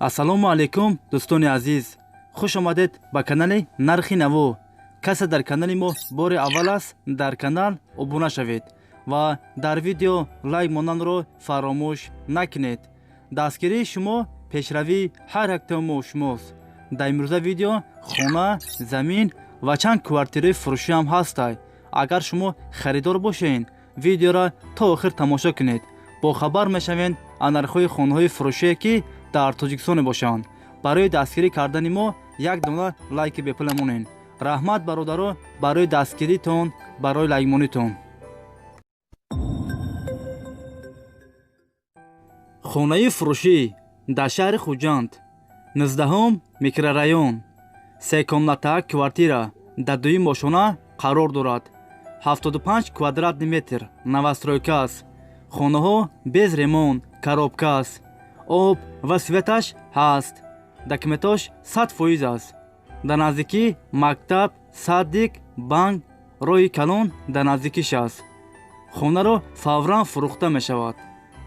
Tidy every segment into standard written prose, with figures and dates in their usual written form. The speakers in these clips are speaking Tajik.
Ассалому алайкум, дӯстони азиз, хуш омадед ба канали Нархи Наво. Касе дар канали мо бори аввал аст, дар канал обуна шавед ва дар видео лайк монданро фаромӯш накунед. Дастгирии шумо пешравии ҳар яктаи мо шумост. Дар имрӯза видео хона, замин ва чанд квартираи фурӯшӣ ҳам ҳастай. Агар шумо харидор бошед, видеоро то охир тамошо кунед, бохабар мешавед аз нархҳои хонаҳои фурӯшие, ки дар Тоҷикистон мебошанд. Барои дастгирӣ кардани мо як дона лайки бепула монед. Раҳмат, бародаро, барои дастгиритон, барои лайкмонитон. Хонаи фурӯшӣ дар шаҳри Хуҷанд, 19-ум микрорайон, се комната квартира дар дуюм ошона қарор дорад, 75 квадратный метр, новостройка аст. Хонаҳо без ремонт, коробка аст, об ва светаш ҳаст, документош 100% аст. Дар наздикӣ мактаб, садик, банк, роҳи калон дар наздикиш аст. Хонаро фавран фурӯхта мешавад.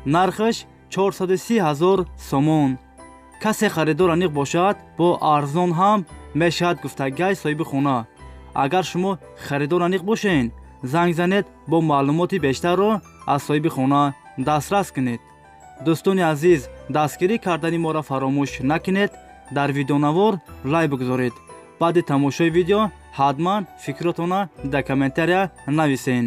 Нархаш 430 ҳазор сомон. Касе харидор аниқ бошад, бо арзон ҳам мешавад, гуфтагай соҳиби хона. Агар шумо харидор аниқ бошед, занг занед, бо маълумоти бештарро аз соҳиби хона дастрас кунед. Дӯстони азиз, дастгирӣ кардани моро фаромӯш накунед, дар видеонавор лайк бигузоред. Баъди тамошои видео ҳатман фикротона дар комментария нависен.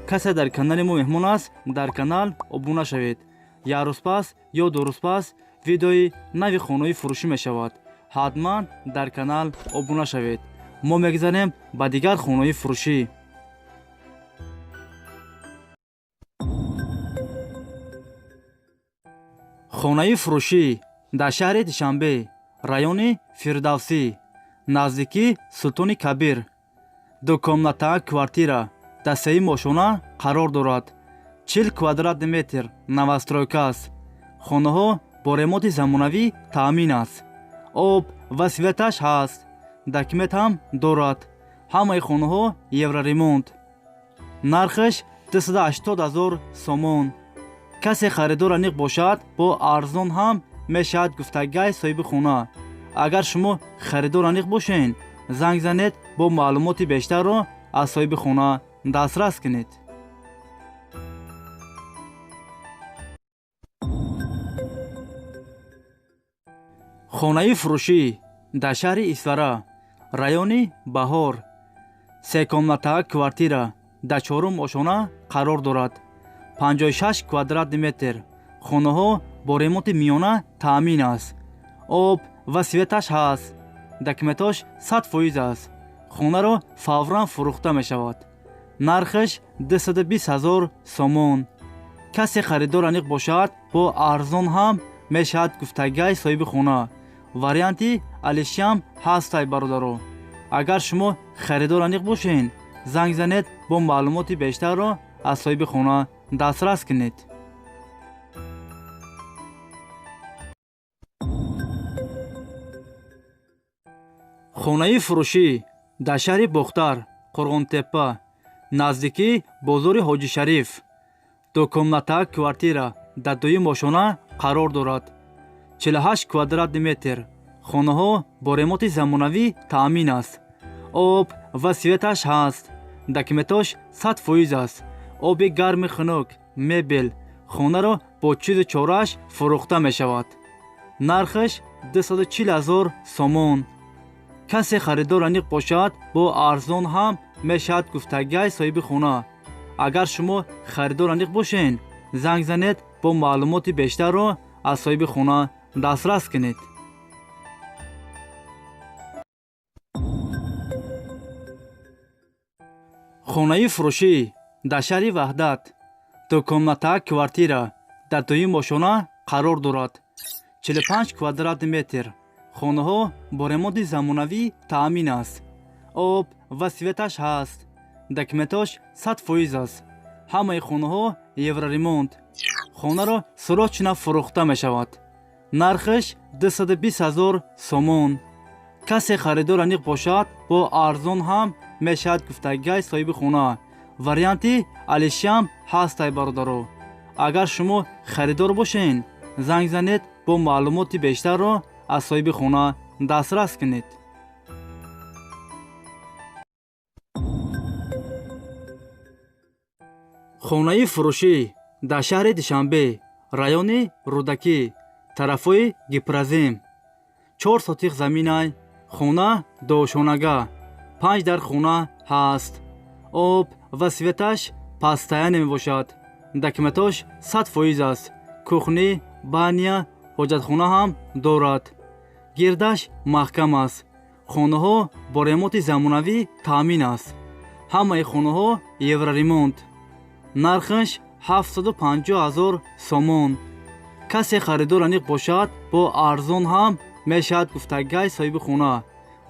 Касе дар канали мо меҳмон аст, дар канал обуна шавед. Як рӯз пас ё 2 рӯз пас видеои нави хонаҳои фурӯшӣ мешавад. Ҳатман дар канал обуна шавед. Мо мегзарем ба дигар хонаҳои фурӯшӣ. Хонаи фурӯшӣ дар шаҳри Душанбе, райони Фирдавсӣ, наздикии Султони Кабир, ду комната квартира дар сеюм ошона қарор дорад, 40 квадратный метр, новостройка аст. Хонаҳо бо ремонти замонавӣ таъмин аст, об ва светаш ҳаст, документ ҳам дорад. Ҳамаи хонаҳо евроремонт. Нархаш 280 ҳазор сомон. Касе харидор аниқ бошад, бо арзон ҳам мешавад, гуфтагай соҳиби хона. Агар шумо харидор аниқ бошед, занг занед, бо маълумоти бештарро аз соҳиби хона дастрас кунед. Хонаи фурӯшӣ дар шаҳри Исфара, райони Баҳор, се комната квартира дар чорум ошона қарор дорад, 56 квадратный метр. Хонаҳо бо ремонти миёна таъмин аст, об ва светаш ҳаст, документош 100% аст. Хонаро фавран фурӯхта мешавад. Нархаш 220 ҳазор сомон. Касе харидор аниқ бошад, бо арзон ҳам мешавад, гуфтагай соҳиби хона. Варианти алишиам ҳастай, бародаро. Агар шумо харидор аниқ бошед, занг занед, бо маълумоти бештарро аз соҳиби хона дастрас кунед. Хонаи фурӯшӣ дар шаҳри Бохтар, Қурғонтеппа, наздикии бозори Ҳоҷишариф, ду комната квартира дар дуюм ошона қарор дорад, 48 квадратный метр. Хонаҳо бо ремонти замонавӣ таъмин аст, об ва светаш ҳаст, документош 100% аст, оби гарми хунук, мебел. Хонаро бо чизу чорааш фурӯхта мешавад. Нархаш 240 ҳазор сомон. Касе харидор аниқ бошад, бо арзон ҳам мешавад, гуфтагай соҳиби хона. Агар шумо харидор аниқ бошед, занг занед, бо маълумоти бештарро аз соҳиби хона дастрас кунед. Хонаи фурӯшӣ дар шаҳри Ваҳдат, ду комната квартира дар дуюм ошона қарор дорад, 45 квадратный метр. Хонаҳо бо ремонти замонавӣ таъмин аст, об ва светаш ҳаст, документош 100% аст. Ҳамаи хонаҳо евроремонт. Хонаро срочно фурӯхта мешавад. Нархаш 220 ҳазор сомон. Касе харидор аниқ бошад, бо арзон ҳам мешавад, гуфтагай соҳиби хона. Варианти алишиам ҳастай, бародаро. Агар шумо харидор бошед, занг занед, бо маълумоти бештарро аз соҳиби хона дастрас кунед. Хонаи фурӯшӣ дар шаҳри Душанбе, райони Рӯдакӣ, тарафҳои Гипрозем. 4 сотих заминай, хона дошонага, 5 дар хона ҳаст. Об ва светаш пастаяне мебошад. Документош 100% аст. Кухни, баня, ҳоҷатхона ҳам дорад. Гирдаш маҳкам аст. Хонаҳо бо ремонти замонавӣ таъмин аст. Ҳамаи хонаҳо евроремонт. Нархаш 750 000 сомон. Касе харидор аниқ бошад, бо арзон ҳам мешавад гуфтагай соҳиби хона.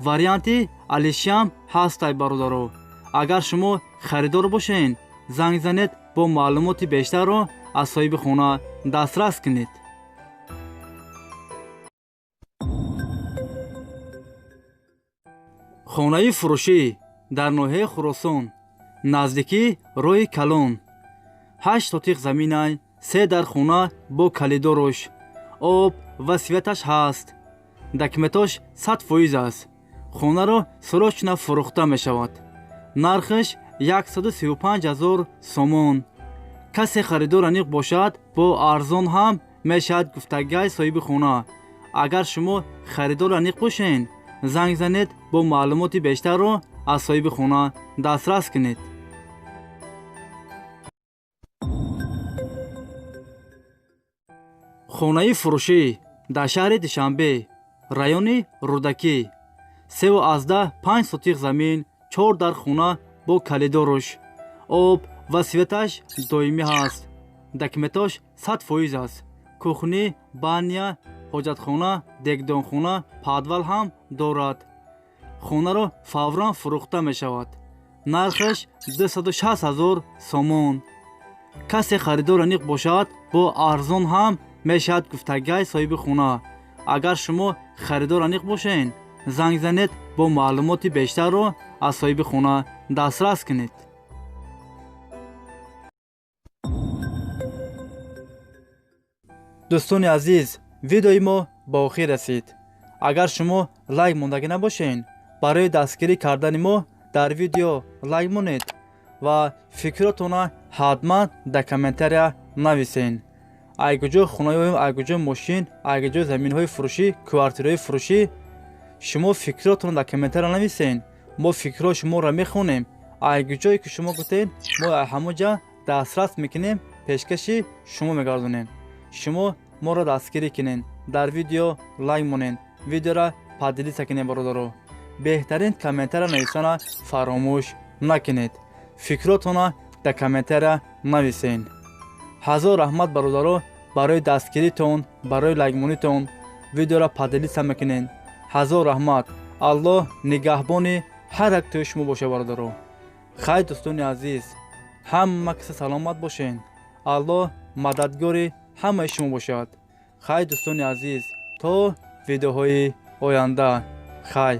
Варианти алишиам ҳастай бародаро. Агар шумо харидор бошед, занг занед, бо маълумоти бештарро аз соҳиби хона дастрас кунед. Хонаи фурӯшӣ дар ноҳияи Хуросон, наздикии роҳи Калон. 8 сотих заминай, 3 дар хона бо калидорош. Об ва светаш ҳаст. Документош 100% аст. Хонаро срочно фурӯхта мешавад. Нархаш 135 000 сомон. Касе харидор аниқ бошад, бо арзон ҳам мешавад гуфтагай соҳиби хона. Агар шумо харидор аниқ бошед, занг занед, бо маълумоти бештарро аз соҳиби хона дастрас кунед. Хонаи фурӯшӣ дар шаҳри Душанбе, райони Рӯдакӣ, 3,5 сотих замин, 4 дар хона бо калидорош. Об ва светаш доимӣ ҳаст. Документош 100% аст. Кухни, баня, ҳоҷатхона, дегдонхона, подвал ҳам дорад. Хонаро фавран фурӯхта мешавад. Нархаш 260 000 сомон. Касе харидор аниқ бошад, бо арзон ҳам мешавад гуфтагай соҳиби хона. Агар шумо харидор аниқ бошед, занг занед, бо маълумоти бештарро аз соҳиби хона дастрас кунед. Дӯстони азиз, видеои мо ба охир расид. Агар шумо лайк мондагӣ набошед, барои дастгирӣ кардани мо дар видео лайк монед ва фикротонро ҳатман дар комментария нависед. Айгуҷо хонаҳои, айгуҷо мошин, айгуҷо заминҳои фурӯшӣ, квартираҳои фурӯшӣ, шумо фикротонро дар комментария нависед. Мо фикрҳои шуморо мехонем. Айгуҷое ки шумо гуфтед, мо ҳамон ҷа дастрас мекунем, пешкаши шумо мегардонем. Шумо моро дастгирӣ кунед, дар видео лайк монед, видеоро поделиться кунед бародаро. Беҳтарин комментария нависана фаромӯш накунед. Фикротонро дар комментария нависед. Ҳазор раҳмат бародаро барои дастгиритон, барои лайкмонитон, видеоро поделиться мекунед. Ҳазор раҳмат. Аллоҳ нигаҳбони ҳар як тои шумо боша бародаро. Хайр дӯстони азиз, ҳама каса саломат бошед. Аллоҳ мададгори ҳамаи шумо бошад. Хайр дӯстони азиз, то видеоҳои оянда. Хайр.